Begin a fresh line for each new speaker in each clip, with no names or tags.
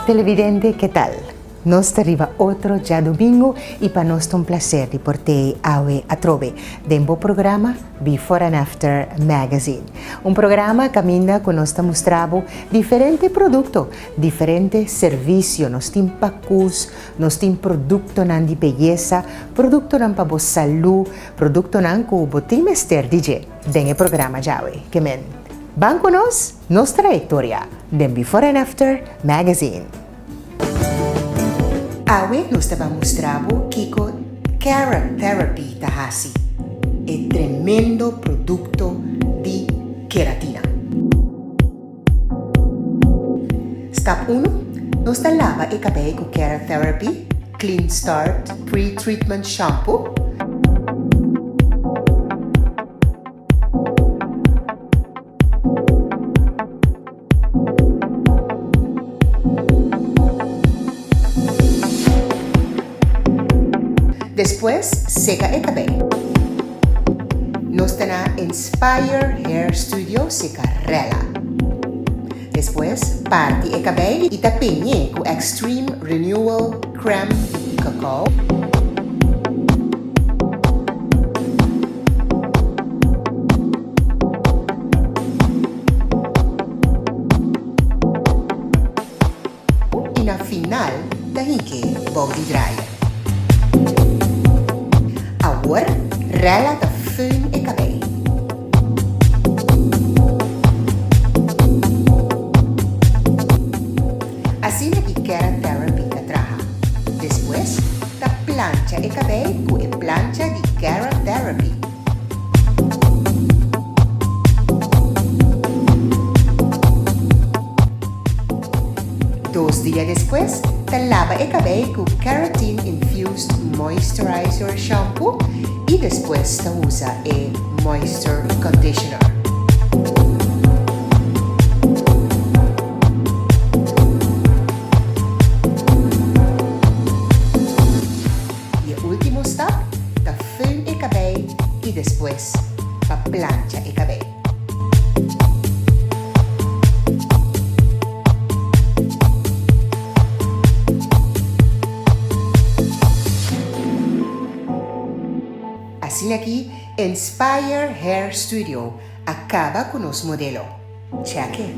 Televidente, ke tal? Nos ta riba otro djadumingu i pa nos ta un placer di por tei awe atrobe den bo programa Before and After Magazine. Un programa kaminda ku nos ta mustra bo diferente produkto, diferente servisio. Nos tin pakus, nos tin produktonan di beyesa, produktonan pa bo salú, produktonan ku bo tin mester di dje den e programa djawe. Ke men ban ku nos, nos trayektoria den Before and After Magazine. Awe nos ta ban mustra bo kiko Keratherapy ta hasi, e tremendo produkto di keratina. Stap unu, Nos ta laba e kabei ku Keratherapy Clean Start Pre-Treatment Shampoo. Despues seka e kabei. Nos ta na Inspire Hair Studio seka rela. Despues parti e kabei i ta peñ'é ku Extreme Renewal Crème di cacao. I na final ta hink'é bou di draier. Awor Rella ta föhn e kabei. Asina ki Keratherapy ta traha. Despues ta plancha e kabei ku e plancha di Keratherapy. Dos dia despues ta laba e kabei ku Keratin Infused Moisturizer Shampoo i despues ta usa e Moisture Conditioner. I e ultimo stap ta föhn e kabei i despues pa plancha e kabei. Asina ki Inspire Hair Studio a kaba ku nos modelo. Check e!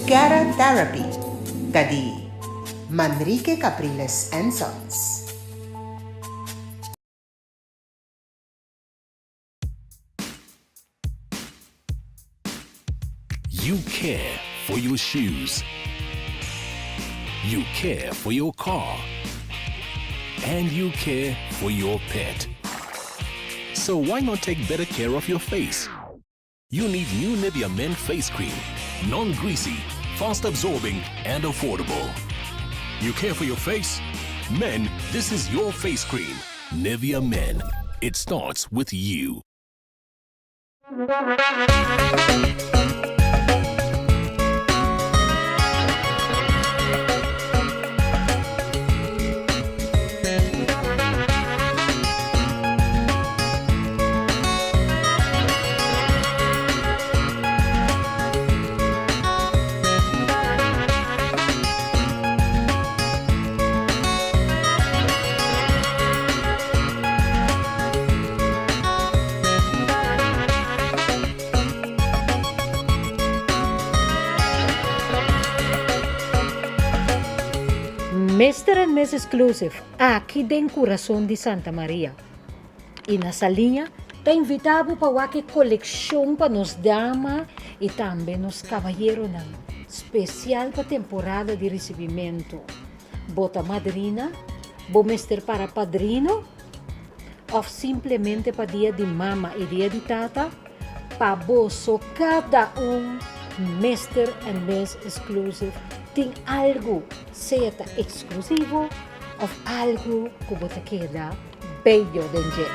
Keratherapy ta di Manrique Capriles and Sons.
You care for your shoes. You care for your car. And you care for your pet. So why not take better care of your face? You need new Nivea Men Face Cream. Non-greasy, fast absorbing and affordable. You care for your face? Men, this is your face cream. Nivea Men. It starts with you.
Mister and Miss Exclusive aki den kurason di Santa Maria i na Saliña ta invita bo pa wak e kolekshon pa nos dama i tambe nos kabayeronan spesial pa temporada di risibimentu. Bo ta madrina? Bo mester para padrino? Òf simplemente pa dia di mama i dia di tata? Pa boso kada un Mister and Miss Exclusive tin algu, sea ta eksklusivo òf algu ku bo ta keda bello den dje.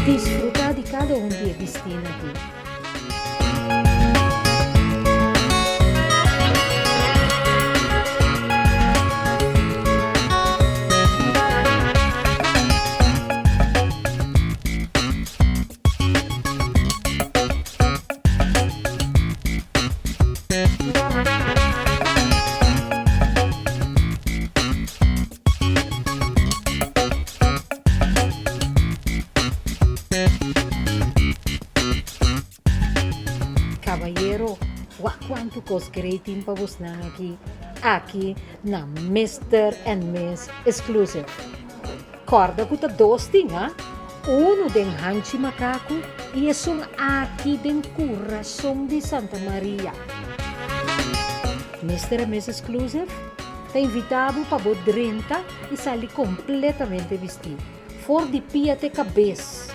Disfrutá di kada un di e bistínan akí. kos great tin pa bosnan aki, aki na Mister and Miss Exclusive. Kòrda ku ta dos tin, ha? Unu den Hanchi Makaku i esun aki den kurason di Santa Maria. Mister and Miss Exclusive ta invitá bo pa bo drenta i sali kompletamente bistí, for di pia te kabes,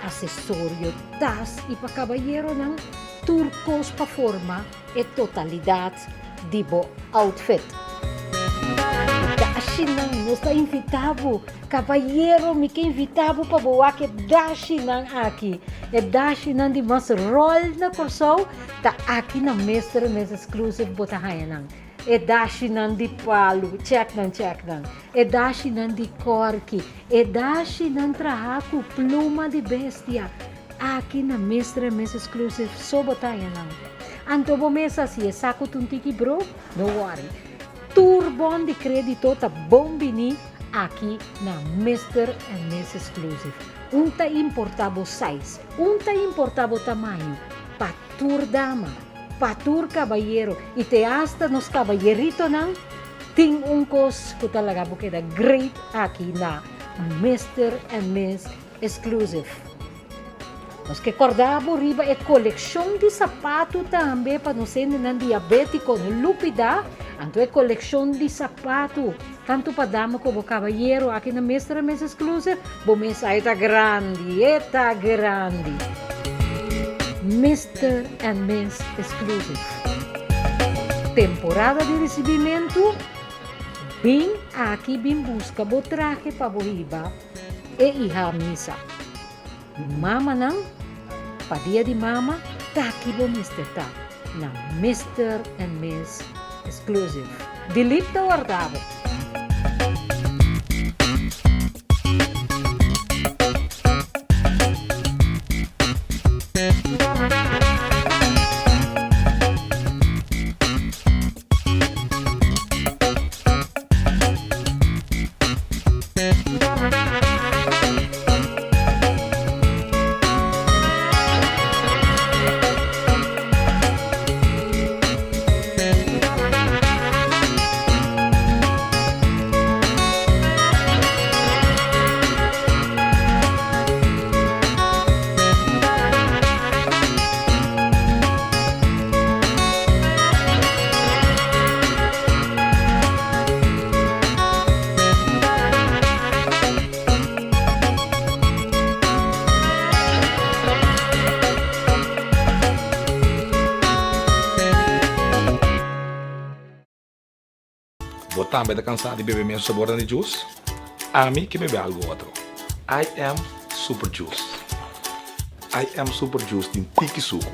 asesorio, tas i pa kabayeronan tur kos pa forma e totalidat di bo outfit. Dashinan, nos ta invitá bo. Kabayero, mi ke invitá bo pa bo wak e dashinan aki. E dashinan di mas ròl na Kòrsou ta aki na Mister and Miss Exclusive bo ta haña nan. E dashinan di palu, chèk nan, chèk nan. E dashinan di kòrki, e dashinan trahá ku pluma di bestia. Aki na Mister and Miss Exclusive so bo ta haña nan. Anto bo mes hasi e saku ta un tiki bro? No worry. Tur bon di kredito ta bon bini aki na Mister and Miss Exclusive. Un ta importa bo size, un ta importa bo tamaño, pa tur dama, pa tur kabayero i te hasta nos kabayeritonan tin un kos ku ta laga bo keda great aki na Mister and Miss Exclusive. Nos ke kòrda bo riba e kolekshon di sapatu tambe pa nos hendenan diabétiko no lupidá. Anto e kolekshon di sapatu, tantu pa dama komo kabayero aki na Mister and Miss Exclusive, bo mes a e ta grandi, e ta grandi. Mister and Miss Exclusive. Temporada di risibimentu, bin aki bin buska bo trahe pa bo hiba. E iha misa. Mamanan, pa dia di mama, taki bo mester ta na Mister and Miss Exclusive. Dilip ta warda bo.
Bo tambe ta cansá di bebe mesun sabornan di juice? Ami ke bebe algo otro. I am Super Juice. I am Super Juice tin tiki suku.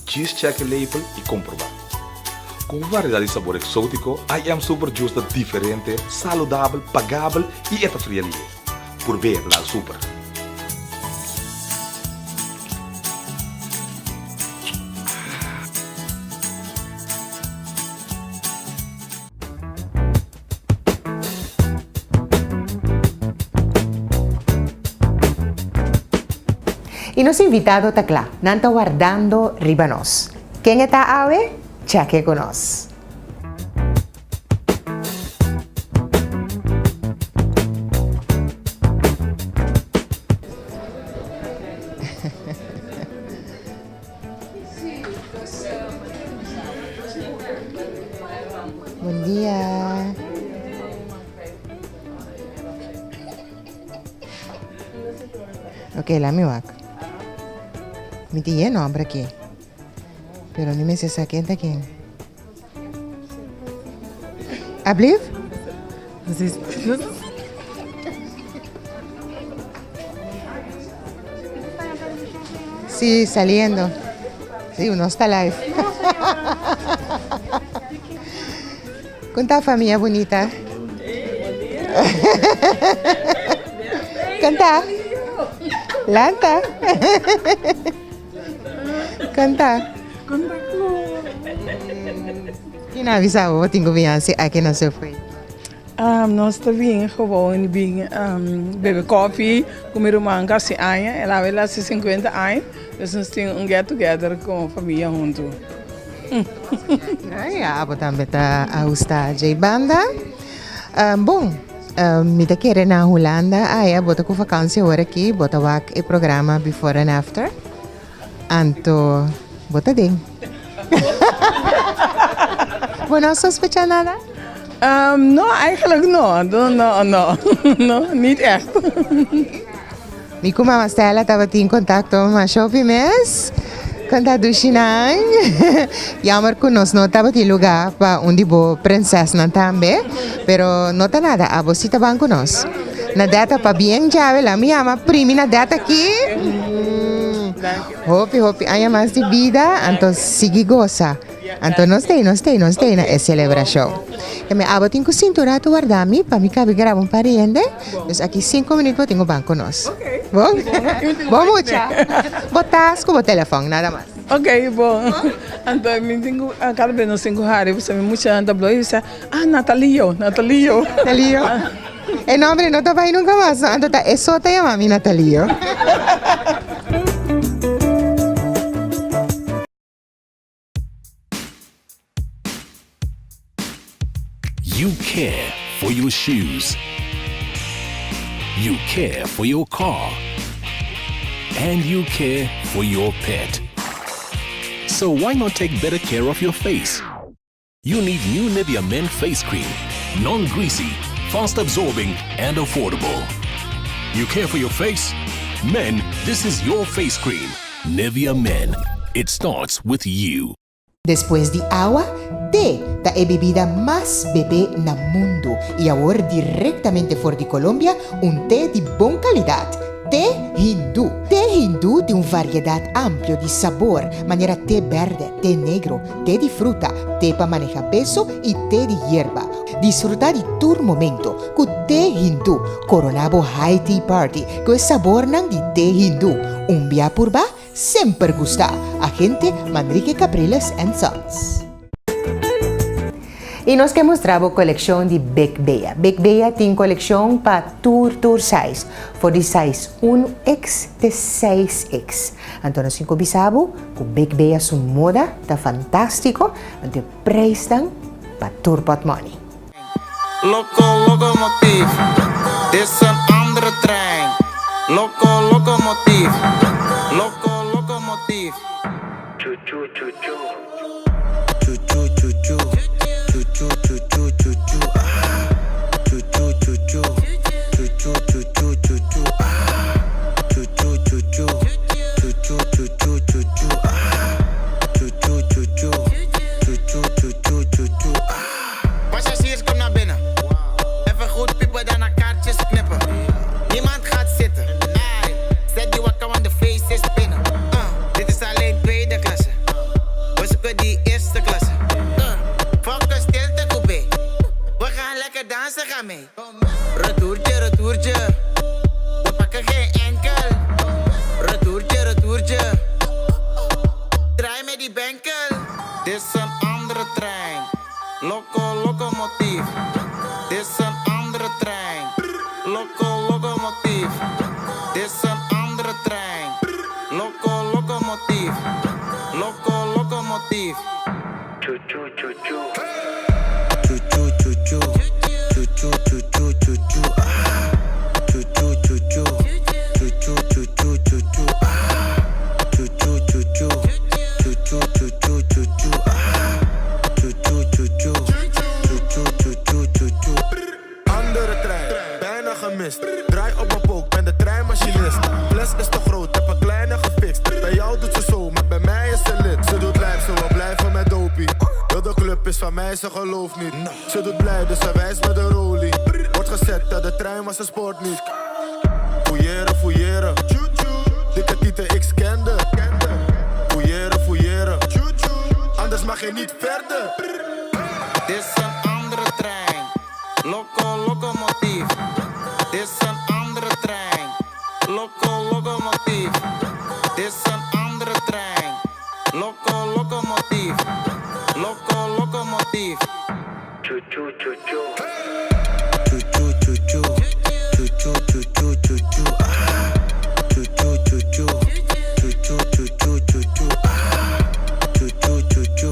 Djis check e label i komprobá. Ku un variedat di sabor eksótiko, I am Super Juice ta diferente, saludabel, pagabel i e ta fria lihe. Purb'é ta dal super.
Y nos invitado ta cla, nan ta wardando riba nos. Ken e ta awe? Cheque cu nos. Bon dia. Ok, laat mi wak. Mi tin e nomber aki. Pero mi mester sa ken ta ken. Ablief? Sí, saliendo. Sí, uno está live. Con ta familia bonita? Canta. Lanta. Canta. Ken a avisa bo bo tin ku bin hasi aki na Subway?
Nos ta bin gewoon bin bebe kofi ku mi ruman ku hasi aña, el a hasi sinkuenta aña, dus nos tin un get together komo famia huntu.
Ya, abo tambe ta ahusta dje banda. Bon, mi ta kere na Hulanda aya, bo ta ku vakantie awor aki, bo ta wak e programa Before and After. Anto bo ta den. Bo no a sospecha nada?
No, eigenlijk no. No, no, no. No, niet echt.
Mi ku mama Stella tabatin kontakto masha hopi mes. Kon ta dushi nan? Jammer ku nos no tabatin lugá pa un di bo prensesnan tambe, pero no ta nada, abo si ta ban ku nos. Nadette pabien djawe la mi yama primi Nadette aki. Hopi hopi aña mas di bida, anto sigui gosa. Anto nos t'ei, nos t'ei, nos t'ei na e selebrashon. E mi abo tin ku sinti un ratu warda mi pa mi kabi graba un par di hende. Dus aki sinku minüt bo tin ku ban ku nos. Bon? Bon mucha. Bo tas ku bo telefòn, nada mas.
Ok, bon. Anto mi tin ku, kada bes nos tin ku hari, pasobra mi muchanan ta blow i bisa, ah, Natalio, Natalio.
Natalio. E nombre no ta bai nunca mas no, anto ta e so ta yama mi Natalio.
You care for your shoes. You care for your car. And you care for your pet. So why not take better care of your face? You need new Nivea Men Face Cream. Non-greasy, fast absorbing and affordable. You care for your face? Men, this is your face cream. Nivea Men. It starts with you.
Despues di awa, te ta e bebida mas bebé na mundu i awor direktamente for di Colombia un te di bon kalidat, te hindú. Te hindú tin un variedat amplio di sabor, manera te bèrdè, te negro, te di fruta, te pa maneha peso i te di yerba. Disfrutá di tur momento ku te hindú. Koroná bo high tea party ku e sabornan di te hindú. Un bia purba, semper gustá! Agente Manrique Capriles and Sons. I nos ke mustra bo kolekshon di Big Bea. Big Bea tin kolekshon pa tur tur size, for di size un X te seis X. Anto nos tin ku bisa bo ku Big Bea su moda ta fantástiko, anto e prijsnan pa tur pòtmòni.
Loco locomotief, dit is een andere trein. Loco locomotief, loco locomotief. Chu chu chu chu. Chu chu chu chu. Chu chu chu chu chu chu ah. Chu chu chu chu. Chu chu chu chu chu chu ah. Chu chu chu chu. Chu chu chu chu chu chu ah. Chu chu chu chu. Chu chu chu chu chu chu ah. Passagiers kom naar binnen. Even goed piepen, daarna kaartjes knippen. Niemand gaat zitten. Ai, zet die wakker, want de feest is binnen. Dit is alleen tweede klasse. We zoeken die eerste klasse. Fuck een stilte coupé. We gaan lekker dansen, ga mee. Retourtje, retourtje. We pakken geen enkel. Retourtje, retourtje. Draai met die benkel. Dit is een andere trein. Loco, locomotief. Dit is een andere trein. Loco, locomotief. Dit is een andere trein. Loco, locomotief. Loco, locomotief. Chu chu chu chu. Chu chu chu chu. Chu chu chu chu chu chu ah. Chu chu chu chu. Chu chu chu chu chu chu ah. Chu chu chu chu. Chu chu chu chu chu chu ah. Chu chu chu chu. Chu chu chu chu chu chu.
Andere trein, bijna gemist. Draai op mijn pook, ben de treinmachinist. Fles is te groot, heb een kleine gefixt. Bij jou doet ze zo, maar bij mij is ze lid. Ze doet lijf, ze wil blijven met dopie. Heel de club is van mij, ze gelooft niet. Ze doet blij, dus ze wijst met de rolie. Wordt gezet uit de trein, maar ze spoort niet. Fouilleren, fouilleren. Dikke tieten, ik scande. Fouilleren, fouilleren. Anders mag je niet verder.
Dit is een andere trein. Loco, locomotief. Dit is een andere trein. Loco, locomotief. Dit is een andere trein. Loco, locomotief. Loco, locomotief. Chu chu chu chu. Chu chu chu chu. Chu chu chu chu chu chu ah. Chu chu chu chu. Chu chu chu chu chu chu ah. Chu chu chu chu.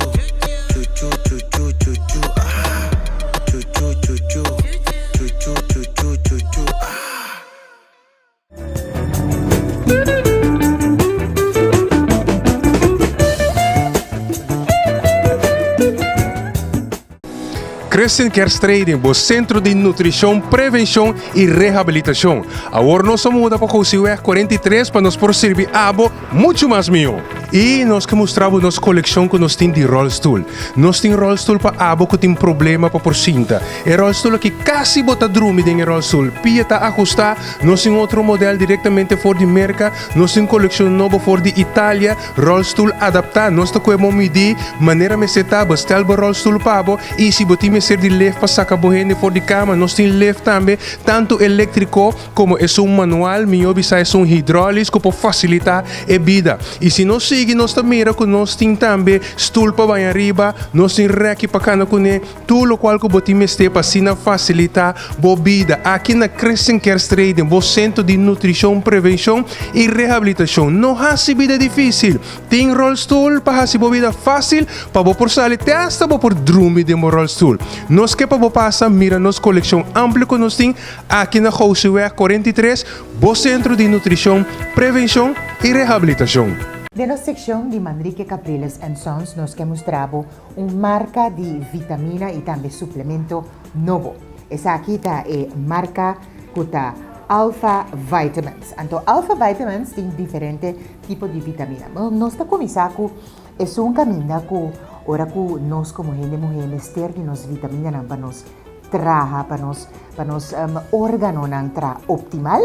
Christian Cares Trading, bo sentro di nutrishon, prevenshon i rehabilitashon. Awor nos a muda pa Gosiweg 43 pa nos por sirbi abo muchu mas mihó. I nos ke mustra bo nos kolekshon ku nos tin di ròlstul. Nos tin ròlstul pa abo ku tin problema pa por sinta. E ròlstul aki kasi bo ta drumi den e ròlstul. Pia ta ahustá. Nos tin otro modèl direktamente for di Merka. Nos tin kolekshon nobo for di Italia. Rolstoel adaptá, Nos ta koe bo midí manera mester ta, bestel bo rolstoel pa bo i si bo tin mester di lift pa saka bo hende for di kama, nos tin lift tambe, tantu eléktriko komo esun manual, mihó bisa esun hidrólis ku por fasilitá e bida. I si nos sigui nos ta mira ku nos tin tambe stul pa baña riba, nos tin rèki pa kana kuné, Tur lokual ku bo tin mester pa asina fasilitá bo bida aki na Christian Care Strading, bo sentro di nutrishon, prevenshon i rehabilitashon. No hasi bida difísil. Tin rolstoel pa hasi bo bida fásil pa bo por sali te asta bo por drumi den bo rolstoel. Nos ke pa bo pasa mira nos kolekshon amplio ku nos tin aki na Goudseweg 43, bo sentro di nutrishon, prevenshon i rehabilitashon.
Den nos sekshon di Manrique Capriles and Sons nos ke mustra bo Un marka di vitamina i tambe suplemento nobo. Esaki ta e marka ku ta Alpha Vitamins. Anto Alpha Vitamins tin diferente tipo di vitamina. Nos ta kuminsá ku esun kaminda ku ora ku nos komo hende muhé mester di nos vitaminanan pa nos traha, pa nos pa nos órganonan traha optimal,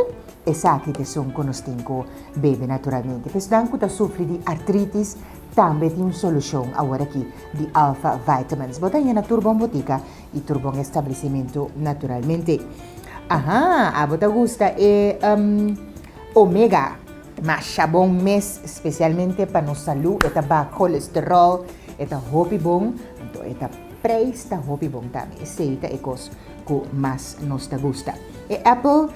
esaki ta esun ku nos tin ku bebe naturalmente. Pa esnan ku ta sufri di artritis, Tambe tin un solushon aworakí di Alpha Vitamins. Bo ta haña na tur bon botika i tur bon establesimentu naturalmente. Aha, abo ta gusta e omega. Masha bon mes, spesialmente pa nos salú. E ta baha kolesterol, e ta hopi bon, anto e ta prijs ta hopi bon tambe. Esei ta e kos ku mas nos ta gusta. E apple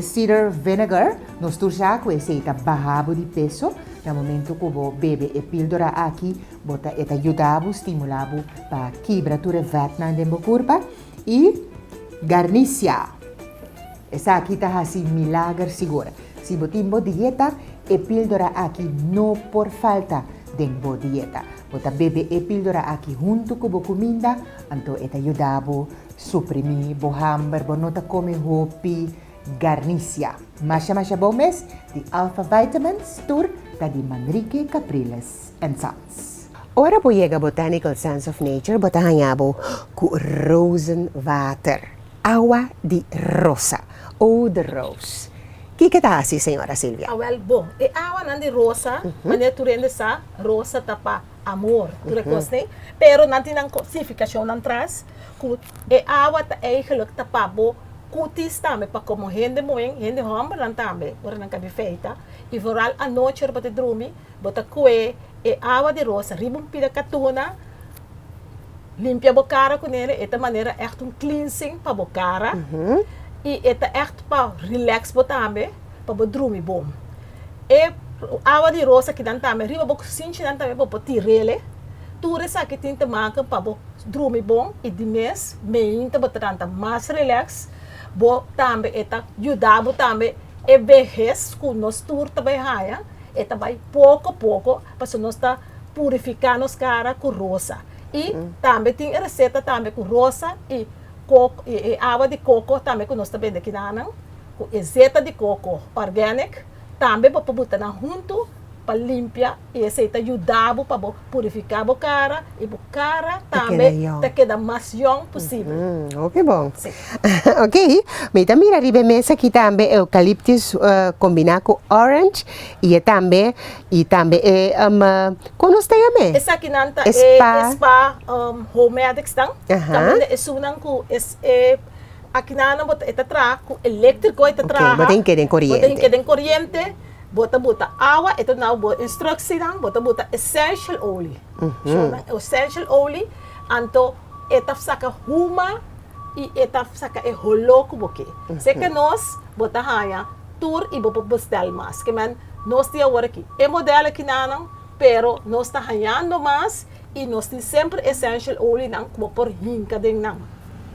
cider vinegar, nos tur sa ku esei ta baha bo di peso. Na momento ku bo bebe e píldora aki, bo ta e ta yuda bo, stimulá bo pa kibra tur e vètnan den bo kurpa. I garnisia. Esaki ta hasi milager sigur. Si bo tin bo dieta, e píldora aki no por falta den bo dieta. Bo ta bebe e píldora aki huntu ku bo kuminda, anto e ta yuda bo suprimí bo hamber, bo no ta kome hopi garnisia. Masha masha bon mes di Alpha Vitamins tur ta di Manrique Capriles and Sons. Ora bo yega Botanical Sense of Nature bo ta haña bo ku rozenwater, awa di rosa, eau de rose. Kiko ta hasi señora Silvia?
Awel bon, e awanan di rosa, manera tur hende sa, rosa ta pa amor, tur e kosnan, pero nan tin nan signifikashonnan tras, ku e awa ta eigenlijk ta pa bo Cutis tambe pa como hende muhen, hende hombernan tambe ora nan kabi feita y vooral anochi ora bo ta drumi bo ta cue e awa di rosa riba un pida catuna limpia bo cara cu nele e ta manera echt un cleansing pa bo cara y e ta echt pa relax bo tambe pa bo drumi bon. E awa di rosa kinan tambe riba bo sinchinan tambe bo por tirele tur esaki tin te maken pa bo drumi bon y di mes meinta bo ta lanta mas relax, bo tambe e ta yuda bo tambe e behes ku nos tur ta bai haña e ta bai poko poko pasobra nos ta purifiká nos kara ku rosa y tambe tin e reseta tambe ku rosa y koko y e awa di koko tambe ku nos ta bende kinanan ku e zeta di koko organic tambe bo por buta nan huntu pa limpia y esey ta yuda bo pa bo purifica bo cara y bo cara tambe ta keda mas yong posibel.
Hopi bon. Ok, mi ta mira riba e mesa aki tambe eucalyptus combina cu orange y e tambe y tambe e con nos ta yam'e?
Esakinan ta e spa homemedics tan, caminda esunnan cu e akinanan bo ta e ta traha cu electrico e ta traha.
Ok, bo tin keda den coriente.
Bo tin keda den coriente. Bo ta buta awa, e ta duna bo instructienan, bo ta buta essential olie. Shownan essential olie, anto e ta saca huma y e ta saca e holo cu bo ke. Seke nos, bo ta haña tur y bo por bestel mas. Ke men, nos tin awor aki e model akinanan, pero nos ta hañando mas y nos tin semper essential olienan cu bo por hinca den nan.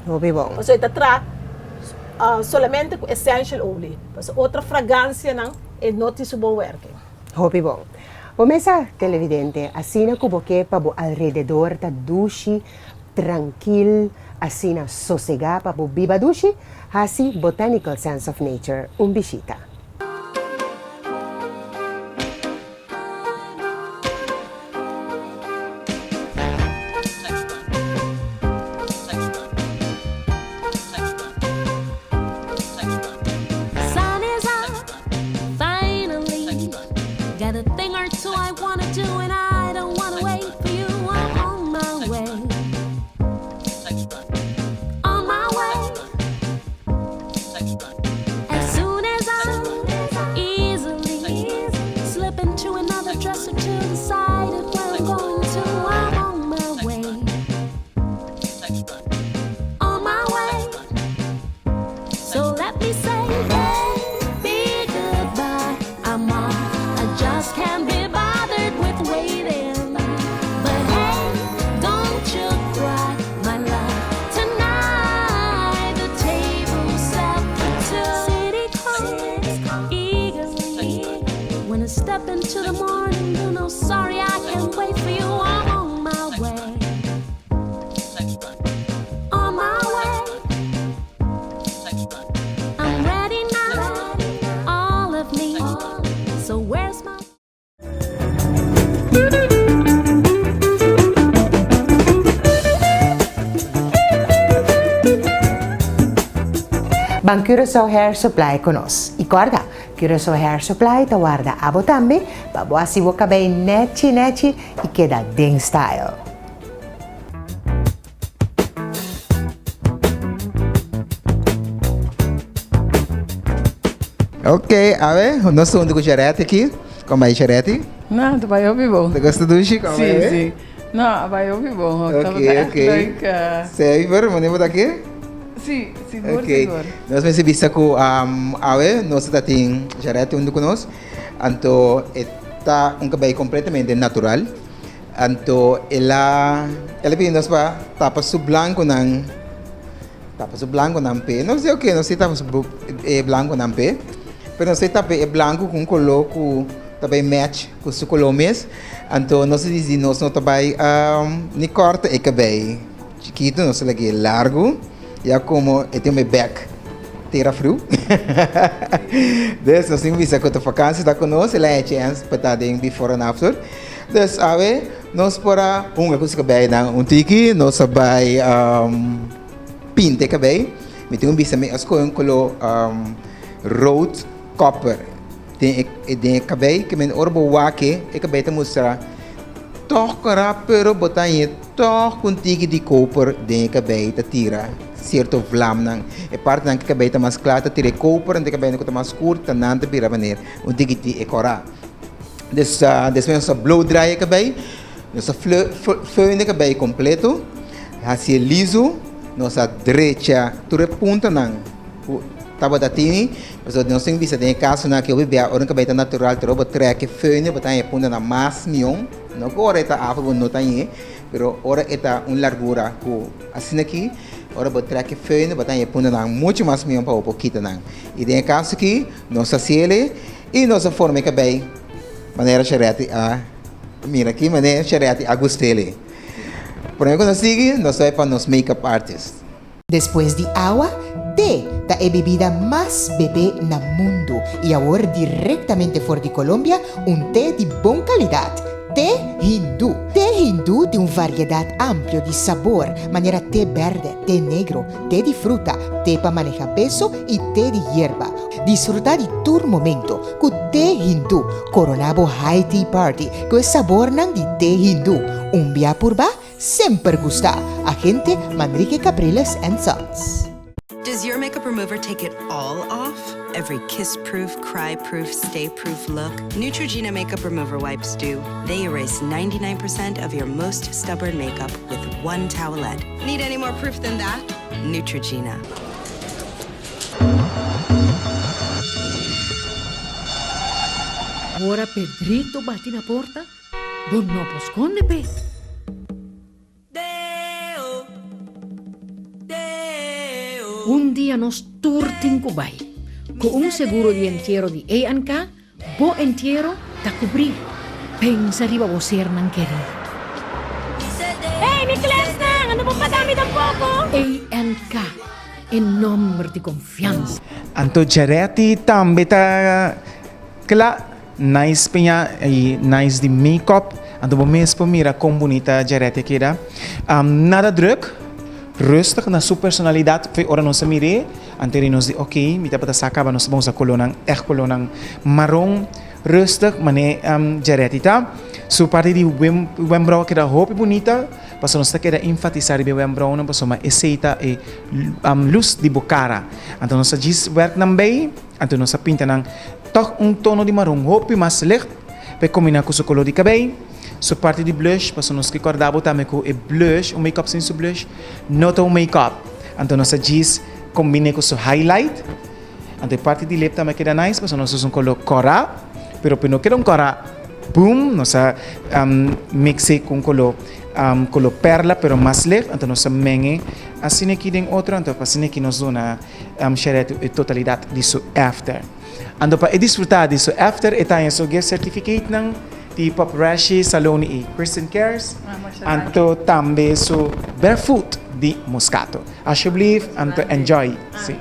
Hopi bon.
Pasobra e ta traha solamente cu essential olie. Pasobra otro fragancianan e no tin su bon werking.
Hopi bon. Bo mes sa, televidente, asina cu bo ke pa bo alrededor ta dushi, trankil. asina sosegá pa bo biba dushi, hasi Botanical Sense of Nature un bishita. Ban Curaçao Hair Supply ku nos. I kòrda, Curaçao Hair Supply ta warda abo tambe pa bo hasi bo kabei nèchi nèchi i keda den style.
Ok, awe, nos ta huntu ku Shareti aki. Kon bai Shareti?
No, ta bai hopi bon.
Ta gusta dushi? Kon
bai? Si, si. No, a bai hopi bon.
Ok, ok. Zeker, wanneer bo ta aki?
Si, sigur, sigur.
Nos mester bisa ku awe nos ta tin Shareti huntu ku nos. Anto e ta un kabei kompletamente natural. Anto el a el a pidi nos pa tapa su blanconan, tapa su blanconan p'e. Nos di oke, nos si tapa su e blanconan p'e, pero nos a tapa e blanco cu un color cu ta bay match cu su color mes. Anto nos a dicidi nos no ta bay ni corta e cabey chikito, nos a lag'e largo, ya como e tin un bek tera friu. Dus nos tin bisa cu ta vakantie ta cu nos, el a haci chance pa ta den before and after. Dus awe nos por a hunga ku su kabeinan un tiki, nos a bai pinta e kabei. Mi tin un bisa mi a skohe un koló rood copper den e den e kabei ke men ora bo wak e, e kabei ta mustra tòg kòrá pero bo ta haña tòg ku un tiki di koper den e kabei ta tira sierto vlamnan. E partinan ku e kabei ta mas kla ta tira e koper, anto e kabeinan ku ta mas skur ta nan ta bira manera un tiki di e kòrá. Dus despues nos a blow dry e cabey, nos a föhn e cabey completo, hacié liso, nos a drecha tur e puntanan cu tabata tini, pasobra nos tin bisa den e casonan aki hopi bia ora un cabey ta natural pero bo trek e föhn bo ta haña e puntanan mas mion, no cu ora e ta afro bo no ta hañ'e, pero ora e ta un largura cu asina aki, ora bo trek e föhn bo ta haña e puntanan mucho mas mion pa bo por kita nan. Y den e caso aki nos a haciele. I nos a forma e kabei manera Shareti a mira aki, manera Shareti a gust'el. Prome ku nos sigui, nos ta bai pa nos make-up artist.
Despues di awa, te ta e bebida mas bebé na mundu i awor direktamente for di Colombia un te di bon kalidat, Te Hindú. Te Hindú tin un variedat amplio di sabor, manera te bèrdè, te negro, te di fruta, te pa maneha peso i te di yerba. Disfrutá di tur momento ku Te Hindú. Koroná bo high tea party ku e sabornan di Te Hindú. Un bia purba, semper gustá! Agente Manrique Capriles and Sons.
Does your makeup remover take it all off? Every kiss-proof, cry-proof, stay-proof look? Neutrogena makeup remover wipes do. They erase 99% of your most stubborn makeup with one towelette. Need any more proof than that? Neutrogena.
Ora Pedrito bati na porta, bo no por skonde p'e. Un dia nos tur tin ku bai. Ku un seguro di entiero di A&K, bo entiero ta kubrí. Pensa riba bo sernan kerí.
Hey, mi klesnan! Ando bo pa. laga mi tampoko.
ANK, e nomber di konfiansa.
Anto Jaretti tambe ta kla. Nice peña y nice di makeup. Anto bo mes por mira con bunita Jaretti a keda. Nada druk, rustig na su personalidad. Fe ora nos a mir'é, anto eri nos di ok, mi tabata sa caba nos ta usa colornan, echt colornan maron, rustig, mane Jaretti ta. Su parti di wembrou a keda hopi bunita, pasobra nos ta keda enfatisa riba e wembrounan pasobra esey ta e luz di bo cara. Anto nos a djis werk nan bay. Anto nos a pinta nan tòg un tono di maron hopi mas licht pa e kombiná ku su koló di kabei. Su parti di blush, pasobra nos ke kòrda bo tambe ku e blush, un make-up sin su blush no ta un make-up. Anto nos a djis kombin'é ku su highlight. Anto e parti di lip tambe a keda nice pasobra nos usa un koló kòrá, pero pa e no keda un kòrá boom, nos a mix'é ku un koló koló pèrla pero mas licht. Anto nos a meng'é asina aki den otro, anto asina aki nos duna. Sharetu e totalidat di su after. Anto pa e disfrutá di su after e ta haña su gift certificatenan di Pop Rashi Salon i Kristen Cares, anto tambe su barefoot di Moscato. Alsjeblieft, anto enjoy. Sí.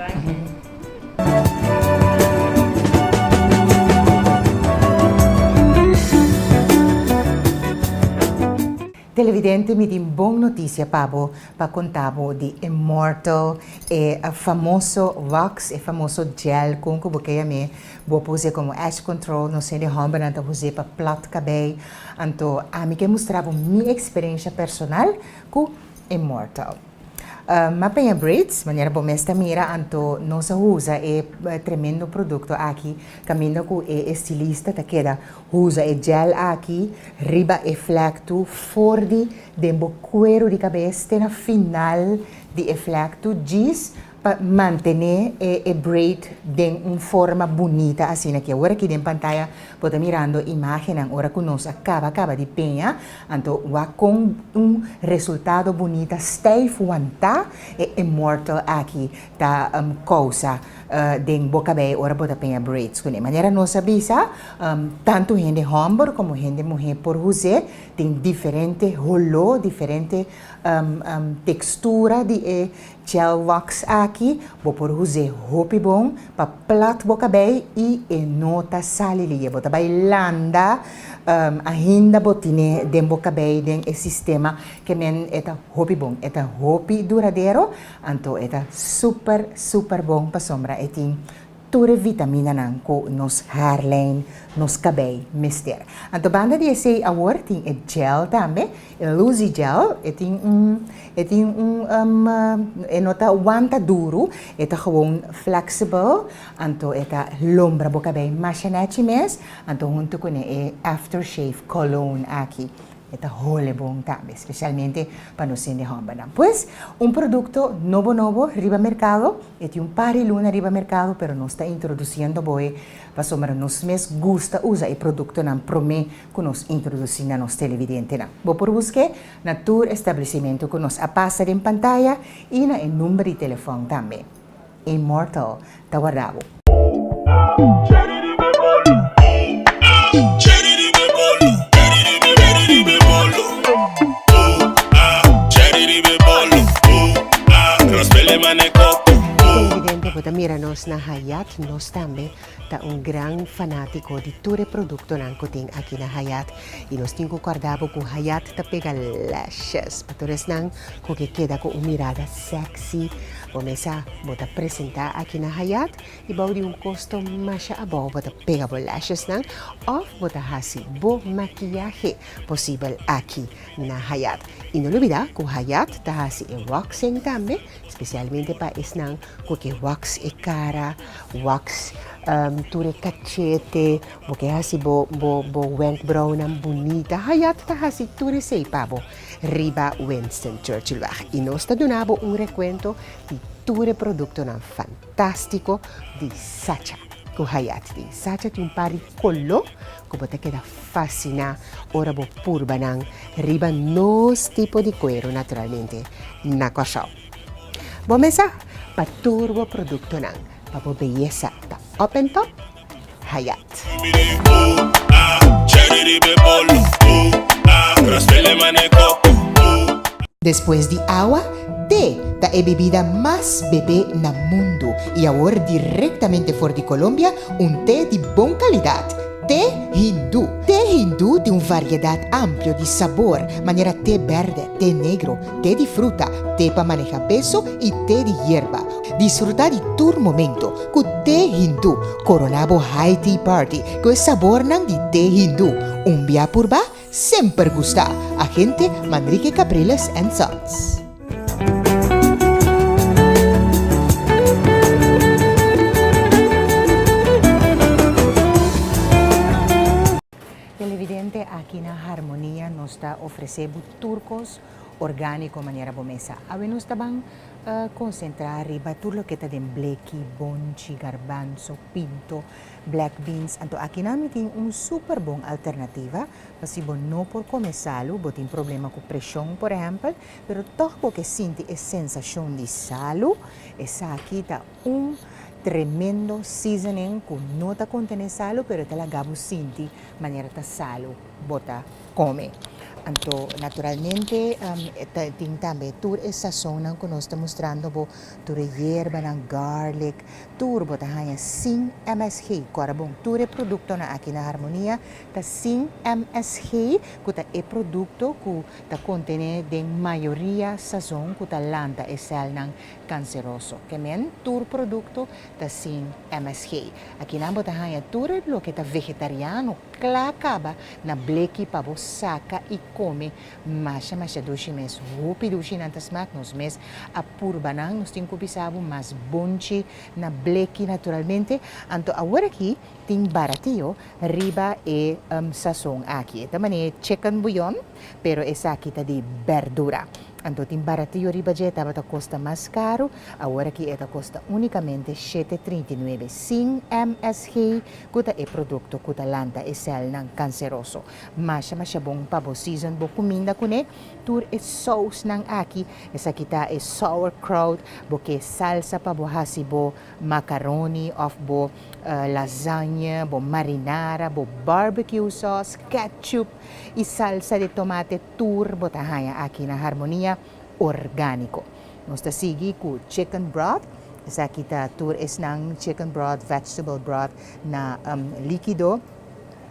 Televidente mi tin bon noticia pa bo pa conta bo di Immortal e famoso wax e famoso gel con cu bo ke yam'e bo por us'e como edge control nos hende hombernan ta us'e pa plat cabey anto ami ke mustra bo mi experiencia personal cu Immortal. M'a peña braids, manera bo mes ta mira, anto nos a usa e tremendo producto aki caminda cu e estilista ta keda usa e gel aki riba e vlektu for di den bo cuero di cabes te na final di e vlektu djis pa mantene e braid den un forma bunita asina ki awor aki den pantaya bo ta mirando imagennan ora cu nos a caba caba di peña. Anto wak kon un resultado bunita stijf wantá e immortal aki ta kousa den bo kabei ora bo ta peña braids kuné. Manera nos a bisa, tantu hende hòmber komo hende muhé por huz'é, tin diferente holó, diferente tekstura di e gel wax aki, bo por huz'é hopi bon pa plat bo kabei i e no ta sali liye. Bo ta bai landa ainda bo tine den bo kabei den e sistema ke men e ta hopi bon. E ta hopi duradero, anto e ta super super bon pasobra e tin Tur e vitaminanan ku nos haarlijn, nos kabei mester. Anto banda di esei awor tin e gel tambe, e Luzy gel, e tin un, e tin un, e no ta wanta duru, e ta gewoon flexible, anto e ta lombra bo kabei masha nechi mes, anto hunto kuné e aftershave cologne aki. E ta hole bon tambe, specialmente pa nos hende hombernan. Pues, un producto nobo nobo riba mercado, e tin un par di luna riba mercado, pero nos ta introduciendo bo e pasobra nos mes gusta usa e productonan prome cu nos introduci na nos televidentenan. Bo por busque na tur establecimento cu nos a pasa den pantaya y na e number di telefon tambe. Immortal ta warda bo. Televidente bo ta mira nos na Hayat, nos tambe ta un gran fanatico di tur e productonan cu tin aki na Hayat y nos tin cu corda bo cu Hayat ta pega lashes pa tur esnan cu ke keda cu un mirada sexy. Bo mesa bo ta presenta aki na Hayat y bou di un costo masha abou bo ta pega bo lashesnan of bo ta haci bo makiyahe posibel aki na Hayat. Y no lubida cu Hayat ta haci e waxing tambe, specialmente pa esnan cu ke wax e cara, wax tur e cachete, bo ke haci bo bo bo wenkbrauwnan bunita, Hayat ta haci tur esey pa bo. Riba Winston Churchillweg y nos ta duna bo un recuento di tur e productonan fantastico di Sacha cu Hayat tin. Sacha tin un par di colo cu bo ta keda fascina ora bo purba nan riba nos tipo di cuero naturalmente na Corsou. Bo mesa pa tur bo productonan pa bo beyesa ta up and top. Hayat. Despues di awa, te ta e bebida mas bebé na mundu i awor direktamente for di Colombia un te di bon kalidat, te hindú. Te hindú tin un variedat amplio di sabor, manera te bèrdè, te negro, te di fruta, te pa maneha peso i te di yerba. Disfrutá di tur momento ku te hindú. Koroná bo high tea party ku e sabornan di te hindú. Un bia purba, Semper gusta, agente Manrique Capriles and Sons. Televidente aki na Harmonia nos ta ofrece bo tur cos organico manera bo mesa. Awe nos ta ban concentra riba tur loke ta den bleki, bonchi, garbanzo, pinto, Black beans, anto akinan mi tin un super bon alternativa pa si bo no por come salu, bo tin problema cu presion por ehempel, pero toch bo ke sinti e sensacion di salu, esaki ta un tremendo seasoning cu no ta contene salu pero e ta laga bo sinti manera ta salu bo ta come. Anto naturalmente tin tambe tur e sazonnan cu nos ta mustrando bo, tur e yerbanan, garlic, Tur bo ta haña sin MSG. Kòrda bon, tur e produktonan aki na Harmonia ta sin MSG, ku ta e produkto ku ta kontené den mayoria sazon ku ta lanta e sèlnan kanseroso. Ke men, tur produkto ta sin MSG. Akinan bo ta haña tur e loke ta vegetariano kla kaba na bleki pa bo saka i kome Masha masha dushi mes hopi dushi nan ta smak nos mes a purba nan nos tin ku bisa bo mas bonchi na bleki naturalmente anto awor aki tin baratio riba e sazon aki e ta mane chicken bouillon pero esaki ta di berdura anto tin baratio riba dje tabata kosta mas karu awor aki e ta kosta unikamente shete 39 sin MSG ku ta e produkto ku ta lanta e sèlnan kanseroso. Masha masha bon pa bo season bo kuminda kuné. Tur e sousnan aki, esaki ta e sauerkraut, bo ke salsa pa bo hasi bo macaroni òf bo lasagne, bo marinara, bo barbecue sauce, ketchup i salsa di tomate tur bo ta haña aki na Harmonia Orgániko. Nos ta sigui ku chicken broth, esaki ta tur esnan chicken broth, vegetable broth na líkido.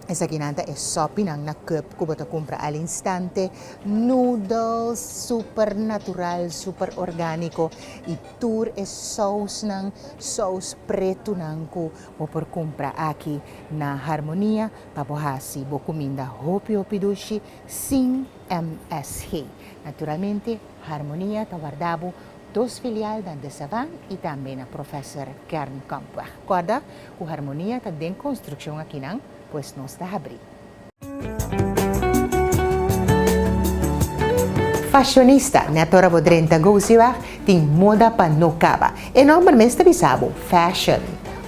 Esakinan ta e sòpinan na cup ku bo ta kumpra al instante, noodles super natural, super orgániko i tur e sousnan, sous pretunan ku bo por kumpra aki na Harmonia pa bo hasi bo kuminda hopi hopi dushi sin MSG. Naturalmente Harmonia ta warda bo Dos filial na De Savan i tambe na Professor Kernkampweg. Kòrda ku Harmonia ta den konstrukshon akinan, pues nos ta habrí. Fashionista, Nèt ora bo drenta Gosiweg tin moda pa no kaba. E nòmber mes ta bisa bo, fashion,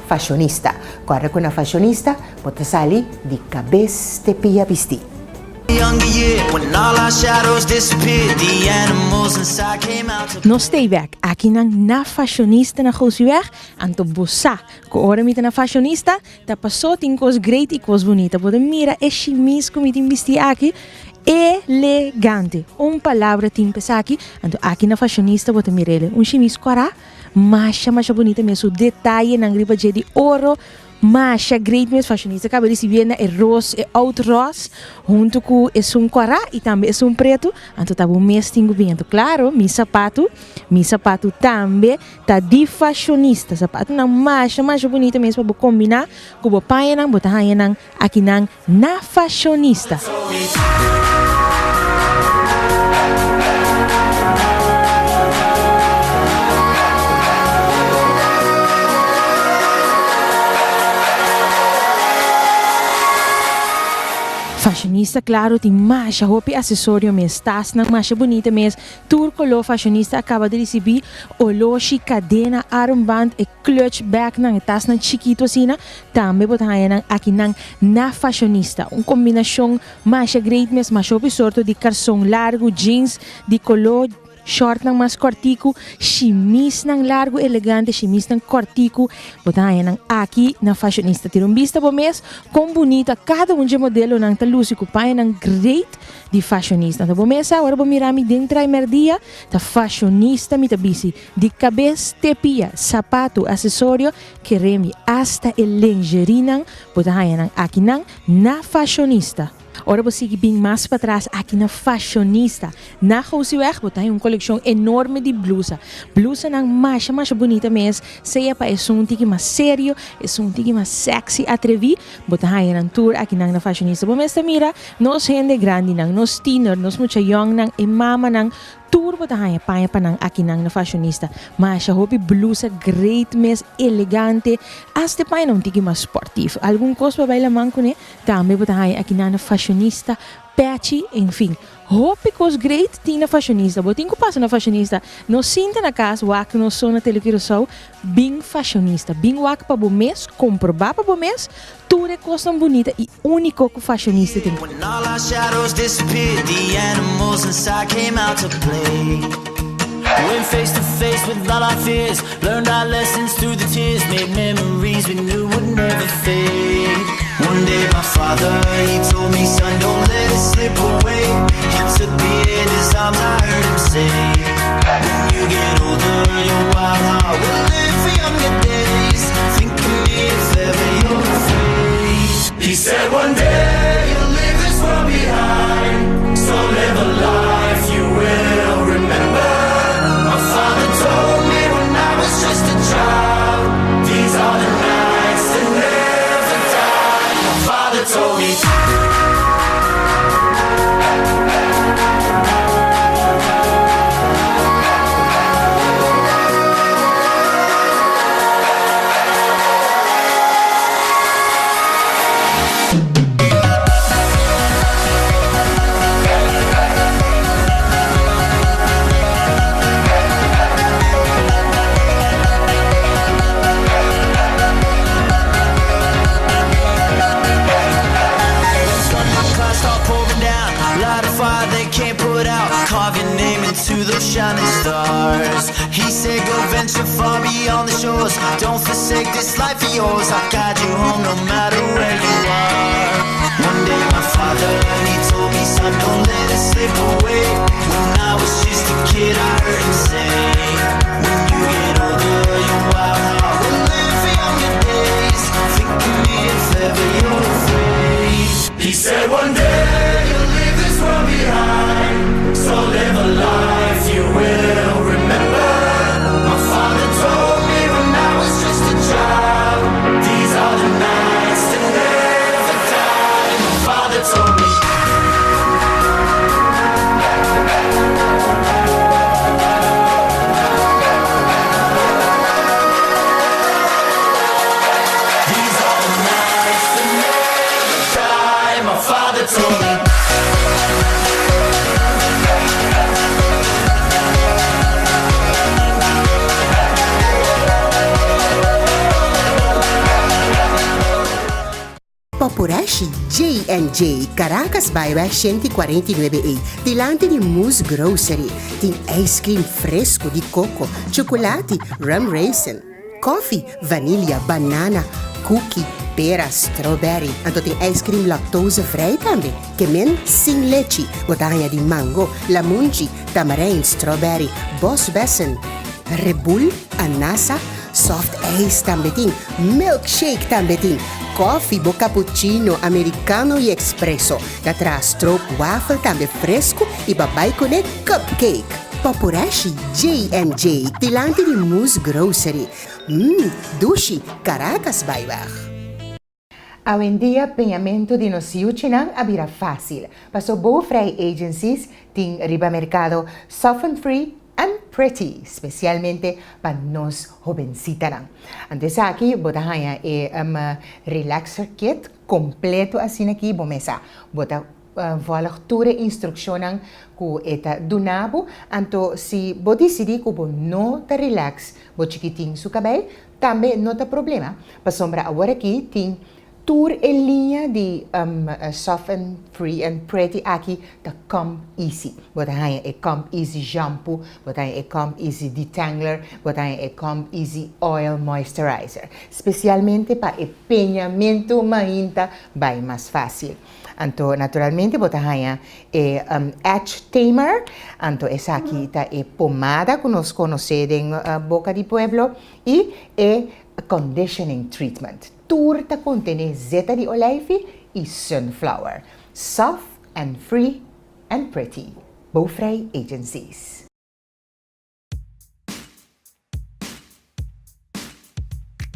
fashionista. Kòrda ku na fashionista bo ta sali di kabes te pia bistí.
Nos stay bek akinan na Fashionista na Gosiweg, anto bo sa ku ora mi ta na Fashionista ta paso tin kos great i kos bunita. Bo ta mira e shimis ku mi tin bisti aki, elegante. Un palabra tin pa esaki, anto aki na Fashionista bo ta mir'el. Un shimis kòrá, masha masha bunita mes, su detayenan riba dje di oro. Masha great mes fashionista kaba risibié na e ros e oud ros huntu ku esun kòrá i tambe esun pretu anto ta bo mes tin ku bin anto klaro mi sapatu mi sapatu tambe ta di fashionista sapatunan masha masha bunita mes pa bo kombiná ku bo pañanan bo ta haña nan akinan na fashionista. Fashionista claro tin masha hopi accesorio mes, tasnan masha bunita mes, tur color fashionista a caba di ricibi, oloshi, cadena, armband, e clutch bagnan, e tasnan chikito asina, tambe bo ta haña nan akinan na Fashionista. Un kombinashon masha great mes, masha hopi sorto di karson largu, jeans di koló. Shortnan mas kòrtiku, shimisnan largu elegante, shimisnan kòrtiku, bo ta haña nan aki na Fashionista. Tira un bista bo mes kon bunita kada un dje modelonan ta lusi ku pañanan great di Fashionista. Anto bo mes sa ora bo mira mi den trai mèrdia, ta Fashionista mi ta bisti, di kabes te pia, sapatu, asesorio, kere mi, asta e lingerienan bo ta haña nan akinan na Fashionista. Ora bo sigui bin mas patras aki na Fashionista, na Gosiweg, bo ta haña un kolekshon enorme di blusa. Blusanan masha masha bunita mes, sea pa esun tiki mas serio, esun tiki mas sexy, atreví, bo ta haña nan tur akinan na Fashionista. Bo mes ta mira nos hende grandinan, nos tiener, nos mucha yòngnan, e mamanan, Tur bo ta haña paña pa nan akinan na fashionista. Masha hopi blusa great mes, elegante, hasta e pañanan un tiki mas sportief. Algun kos pa bai laman kuné tambe bo ta haña akinan na fashionista, pechi, enfin. Hopi kos great tin na fashionista. Bo tin ku pasa na fashionista. No sinta na kas wak nos so na Tele Curaçao. Bin fashionista. Bin wak pa bo mes, komprobá pa bo mes tur e kosnan bunita i úniko ku fashionista tin.
When all our shadows disappeared, the animals inside came out to play. Went face to face with all our fears, learned our lessons through the tears, made memories we knew would never fade. One day my father, he told me, son, don't let it slip away. He took me in his arms, I heard him say, when you get older, your wild heart will live for younger days. Think of me if ever you're afraid. He said one day you'll leave this world behind, so live a life you will remember. My father told me when I was just a child, these are the nights that never die. My father told me. Shining stars. He said, Go venture far beyond the shores. Don't forsake this life of yours. I'll guide you home no matter where you are. One day, my father, he told me, Son, don't let it slip away. When I was just a kid, I heard him say, When you get older, your wild heart will live for younger days. Think of me if ever you're afraid. He said, One day you'll leave this world behind. So live a life you will remember. My father told me when I was just a child. These are the nights that never die. My father told me. These are the nights that never die. My father told me.
Popurashi J&J, Caracas Byweg 149 E, dilanti di Moose Grocery. Tin ice cream fresco di coco, chocolati, rum raisin, koffie, vanilla, banana, cookie, pera, strawberry. Anto tin ice cream lactose vrij tambe, ke men sin lechi. Bo ta haña di mango, lamunchi, tamarijn, strawberry, bosbessen, rebul, anasa, soft ice tambe tin, milkshake tambe tin, koffie, bo cappuccino, americano y expresso. Ta traha stroopwafel tambe fresco y pa bai cune cupcake. Popurashi J&J, dilanti di Moose Grocery. Mmm, dushi, Caracas Byweg. Awendia peñamentu di nos yuchinan a bira fásil, paso Bo Vrij Agencies tin riba merkado Soften Free and Pretty spesialmente pa nos hobensitanan. Anto esaki bo ta haña e relaxer kit kompleto asina aki bo mesa. Bo ta volg tur e instrukshonnan ku e ta duna bo. Anto si bo disidí ku bo no ta relax bo chikitin su kabei, tambe no ta problema, pasobra awor aki tin. Tur e liña di Soft and Free and Pretty aki ta Comb Easy. Bo ta haña e Comb Easy Shampoo, bo ta haña e Comb Easy Detangler, bo ta haña e Comb Easy Oil Moisturizer. Spesialmente pa e peñamentu mainta bai mas fásil. Anto naturalmente bo ta haña e Edge Tamer, anto esaki ta e pomada ku nos konosé den boka di pueblo, i e Conditioning Treatment. Tur ta kontené zeta di oleifi i sunflower. Soft and free and pretty. Bouwvrij Agencies.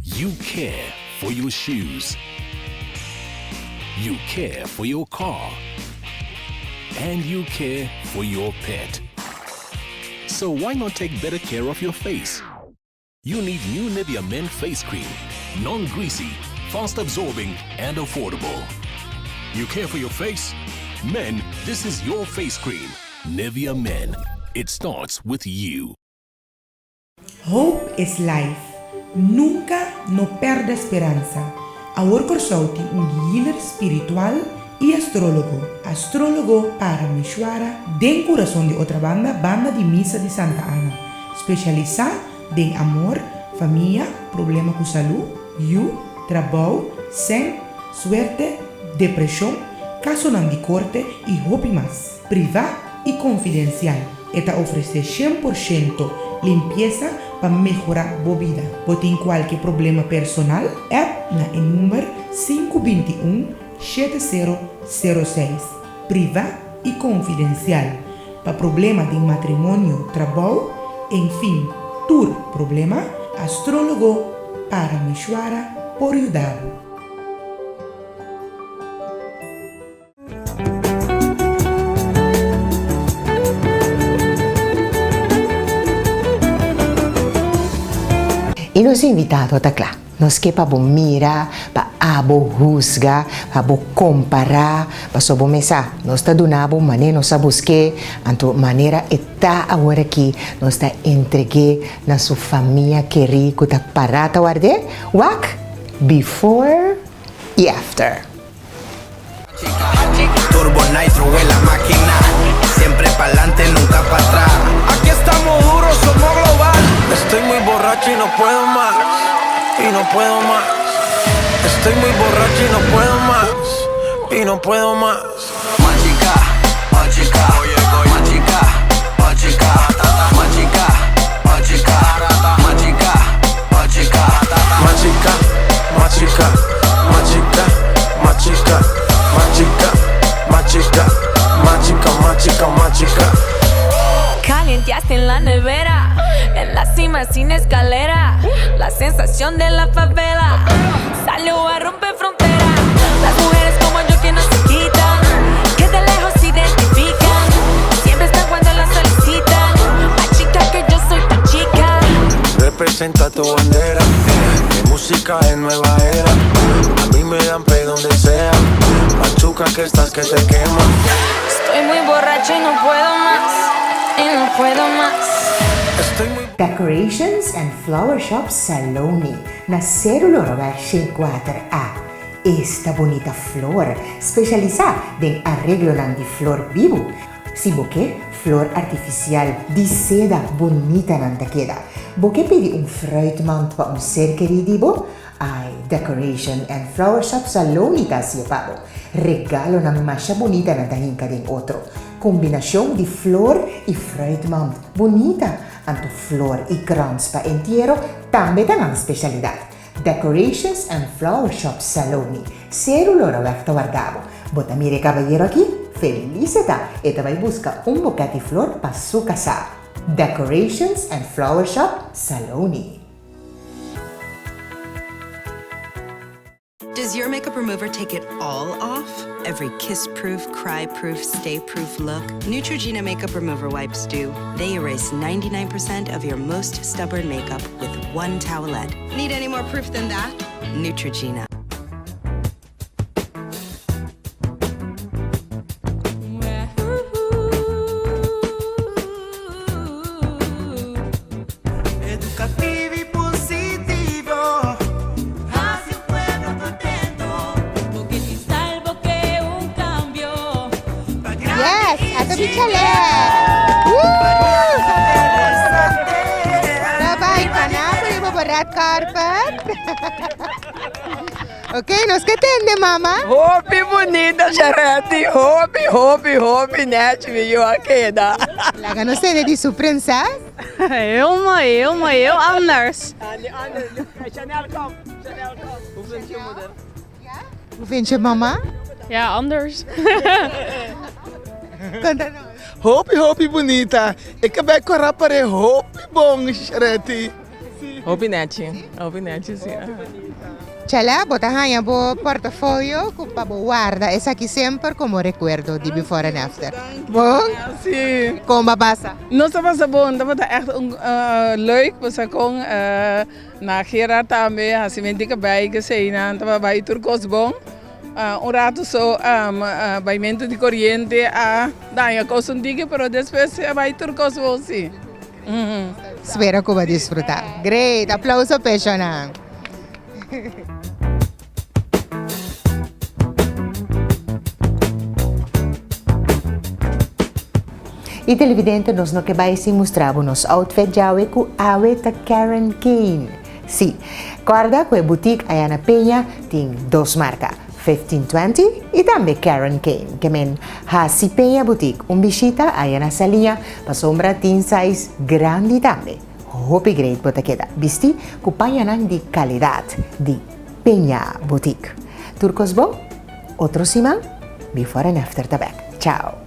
You care for your shoes. You care for your car. And you care for your pet. So why not take better care of your face? You need new Nivea Men Face Cream. Non-greasy, fast absorbing and affordable. You care for your face? Men, this is your face cream. Nivea Men. It starts with you.
Hope is life. Nunka no pèrdè speransa. Awor Kòrsou tin un healer spiritual i astrólogo. Astrólogo Parameshwara den kurason di Otrabanda banda di Misa di Santa Ana. Spesialisá Den amor, famia, problema ku salú, yu, trabou, sèn, suerte, depreshon, kasonan di korte i hopi mas. Privá i konfidensial, e ta ofresé 100% limpiesa pa mehorá bo bida. Bo tin kualke problema personal? App na e number 521 7006. Privá i konfidensial. Pa problema den matrimonio, trabou, enfin tur problema, astrólogo Parameshwara por yuda bo.
I nos invitado ta kla. Nos ke pa bo mira, pa abo husga, pa bo kompará, pasobra bo mes sa, nos ta duna bo manera nos a busk'é, anto manera e ta aworakí, nos ta entreg'é na su famia kerí ku ta pará ta ward'é. Wak before i after.
Turbo nitro en la máquina, siempre pa'lante, nunca pa atrás. Aquí estamos duros, somos global. Estoy muy borracho y no puedo más, y no puedo más. Estoy muy borracho y no puedo más, y no puedo más. Machica, machica, machica, machica, machica, machica, machica, machica, machica, machica, machica, machica, machica, machica, machica, machica, machica.
Calienteaste en la nevera, en la cima sin escalera, la sensación de la favela. Salió a romper frontera, las mujeres como yo que no se quitan, que de lejos se identifican, siempre están cuando la solicitan. Más chica que yo soy tu chica.
Representa tu bandera, mi música es nueva era. A mí me dan play donde sea. Machuca que estás que te quema.
Estoy muy borracho y no puedo más, y no puedo más.
Decorations and Flower Shop Saloni na Seru Loroweg 104 A. Esta bunita flor, spesialisá den areglonan di flor bibu. Si bo ke, flor artifisial di seda bunita nan ta keda. Bo ke pidi un fruitmand pa un ser kerí di bo? Ai, Decoration and Flower Shop Saloni ta hacié pa bo. Regalonan masha bunita nan ta hinca den otro. Combinacion di flor y fruitmand bunita, anto flor y krans pa entiero tambe ta nan specialidad. Decorations and Flower Shop Saloni, Seru Loraweg ta warda bo. Bo ta mira e cabayero aki? Feliz e ta! E ta bay busca un boket di flor pa su casa. Decorations and Flower Shop Saloni.
Does your makeup remover take it all off? Every kiss-proof, cry-proof, stay-proof look? Neutrogena makeup remover wipes do. They erase 99% of your most stubborn makeup with one towelette. Need any more proof than that? Neutrogena.
Educativo y positivo. Hacia un pueblo contento.
red carpet. Ok, nos ke tende mama.
Hopi bunita Sharetti, hopi hopi hopi nèchi mi yu a keda.
Laga nos tende di su prinses.
Heel mooi, heel mooi, heel anders.
Chanel kom, Chanel kom. Hoe vindt je moeder?
Hoe vind je mama?
Ja, anders.
Konta nos.
Hopi hopi bunita. E kabei kora pare hopi bon Sharetti.
Hopi nechi, hopi nechi si.
Chala, bo ta haña bo portafolio ku pa bo warda esaki semper komo rekuerdo di before and after. Bon?
Si.
Kon bo a pasa?
Nos a pasa bon, tabata ègt un leuk, pasobra kon na Gerard tambe hasimentu di kabei keseinan tabata bai tur kos bon. Un ratu so baimentu di koriente a daña kos un tiki, pero despues a bai tur kos bon si.
Spera cu bo a disfruta. Great! Aplauso p'e shownan. Y televidente nos no ke bai sin mustra bo nos outfit djawe cu awe ta Karen Kane. Si, corda cu e boutique aya na Peña tin dos marca. 1520 y tambe Karen Kane ke men haci Peña Boutique un bishita aya na Saliña pasobra tin size grandi tambe. Hopi great bo ta keda bisti cu pañanan di calidad di Peña Boutique. Tur cos bon? Otro siman Before and After ta bek. Chao!